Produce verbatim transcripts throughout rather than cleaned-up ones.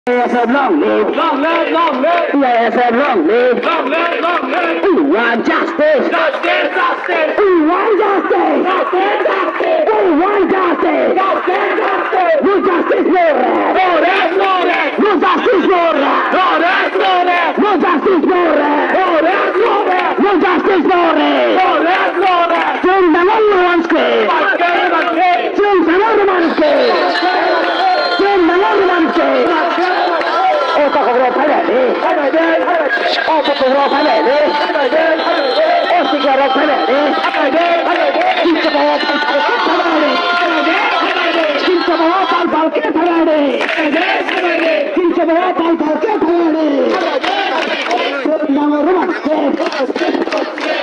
T S F long live! Long live, long live! T S F long live! Long live, long live! We want justice! Justice, justice! We want justice! Justice, justice! We want justice! Justice, justice! No justice, no rest! No rest, no rest! No justice, no rest! No rest, no rest! No justice, no rest! No rest, no rest! No justice, no rest! No rest, no rest! Chwng nangwi rwmani se! Chwng nangwi rwmani se! Chwng nangwi rwmani se! O takhuk rok phai bai di! O bukhuk rok phai bai di! O sikla rok phai bai di! Chwng chapa o phai bai di! Chwng chapa o phai bai di! Chwng chapa o phai bai di! Chwng nangwi rwmani se!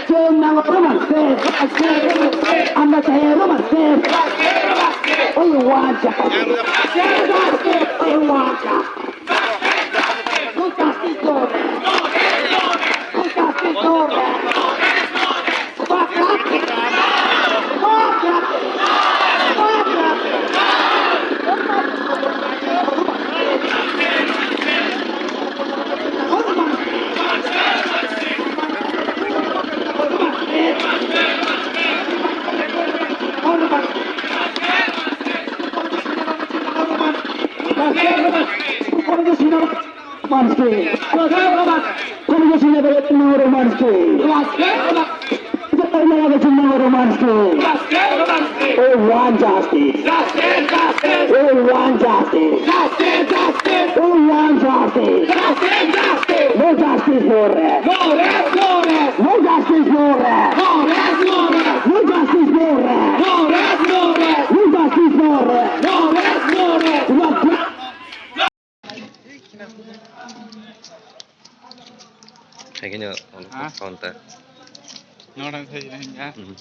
Chwng nangwi rwmani se! Amra chaya rwmani se! We want justice! We want justice! No justice, no rest! No justice, no rest! Fuck justice! Fuck justice! Fuck justice! Manske. Kono sina bere nangoro manske. Kono sina bere nangoro manske. We want justice. We want justice. We want justice. No justice, no rest. No justice, no rest. No justice, no rest. No justice, no rest. No justice, no rest. Hai khe no, ha? Phone ta. Nodan sai nang ya. Mhm.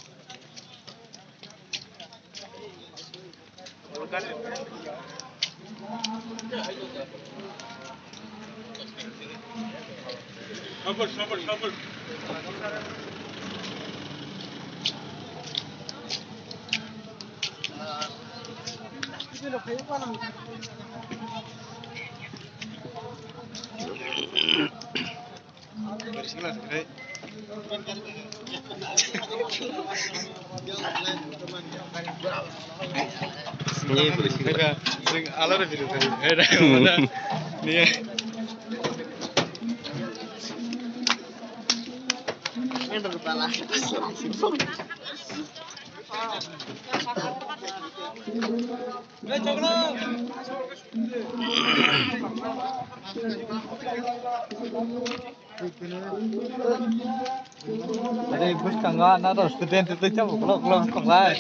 Ade bwskango ana rw student twi tamo uklok uklok tonglai.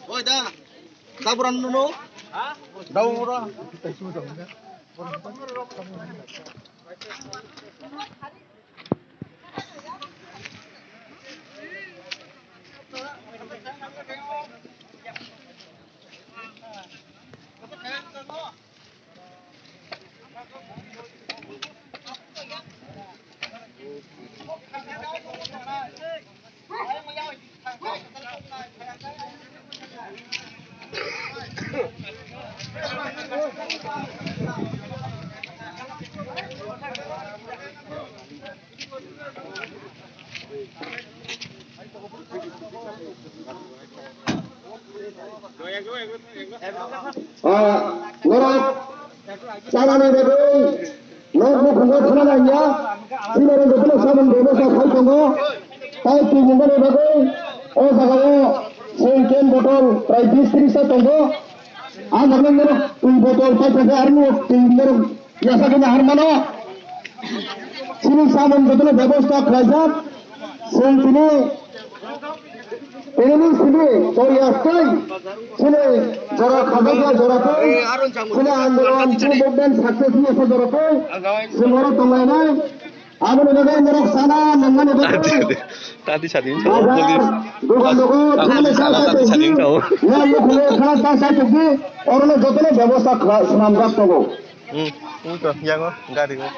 Oi da. Daburan nuno. Daura. Ah, borok chanani bagwi, nok bukhungo thana nangya, chini rok jotono samung bebostha khai tongo, tai twi nungmani bagwi o jagao sengken botol prai bis tris ta tongo, ah, jagao norok twi botol paithakhe aroni twi norok yasakhe harmano, chini samung jotono bebostha khlaijak. Chwng tini, tini simi jori aswk, chini jora khajak ya jora twi, chini andolon, chini movement success ya sa jora twi, chwng oro tonglainai. Aboni bagwi norok sana nangmani bagwi Tati sadi wngkha o, bazar, police. Dogan dogo, Tati thani sana, sana tati sadi tongsi, wngkha o. Yang nukhungo khana ta sai tongsi, orono jotono bebosta khla-, swnamjak tongo. Hmm, wngkha, yango, gari o.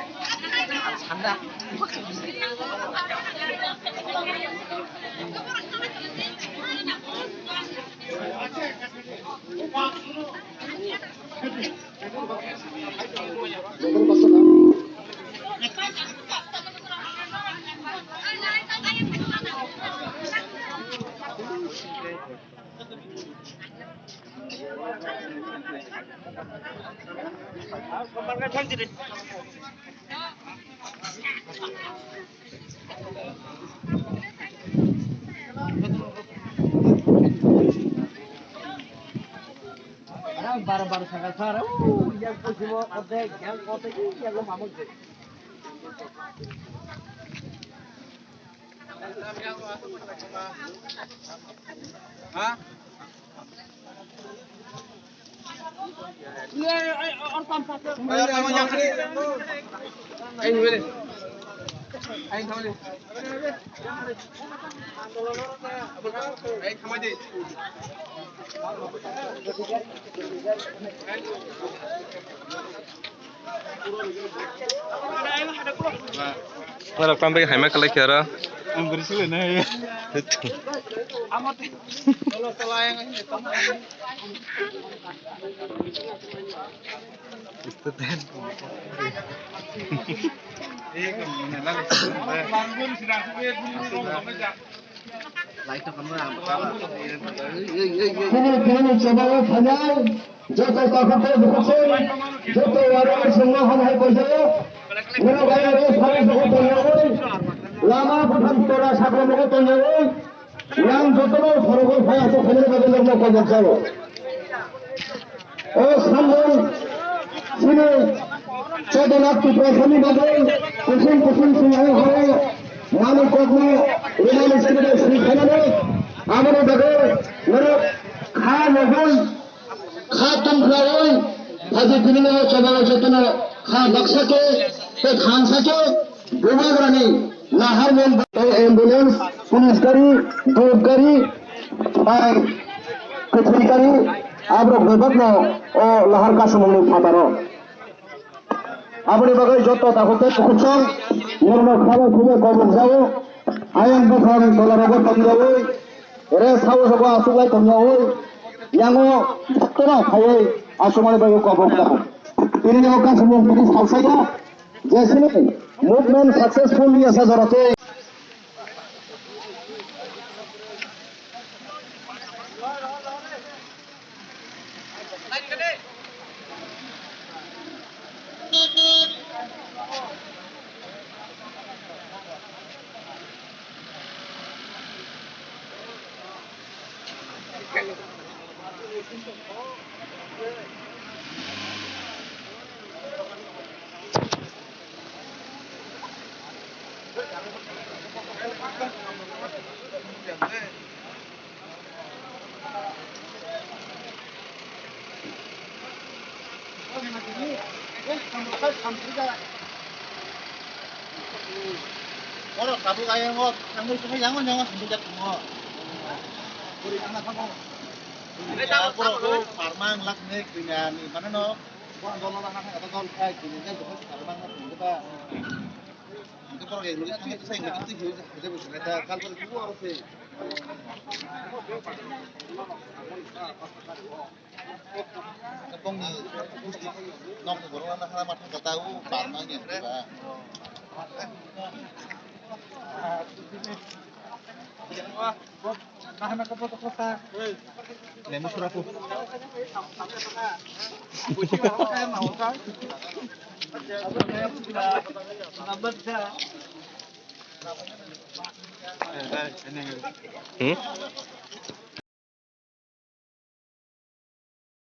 Bar bar sakha sar, yang posimo ordek, yang kote, yang mamuk. Ha? Norok tambai haima kwlai khe oro. Ang bwrwi sile nai. Student. Chini, chini, chini, chini, chini, joto takhuk tei bukhuk soi, joto warrior songno hamhai koijago. Nino gaya rw sari sogo tongyawi, lama bwtham tora sakromogo tongyawi, yang jotono sorogo phai aswk khainani bagwi nokno kobok jago. O samung chini Jagannatha Tiprasani bagwi kuching kuching swngnai horo manwi kokno rwmani simi bai swi khainani aboni bagwi norok kha nogwi kha tongphrawi phaidi tini no chobao jotono kha baksa khe tei khansa khe Bubagrani naharmon tei ambulance, police gari, dub gari, bai kwthwi gari, aborok bebakno o lahar kasumungni phataro. Aboni bagwi joto takhuk tei bukhuk song norokno khabai khaibai kobok jago. Ayang buphang tolarogo tongjawi, rest house rogo achuklai tongjawi, yango jotono phaiwi achukmani bagwi kobok jago. Tini o kasumung tini salsaya. Jesini movement successful ya sa jora tei. Oro tabuk ayang o thangwi songwi yango nyango songwi jak tongo. Bwrwi thangna thango. Borok o parma wng lak ni kanya ni mane no borok dol no rana thang dol khai kini jak parma wng tong ba. Hingke borok ek loge thangwi kisa ek loge twi khe khe bo sinai ta kal pore kubo aro se. Bongni busti nokni borok rana hana ma thangka ta o parma wng ya ba. Lemu suraku. Hmm?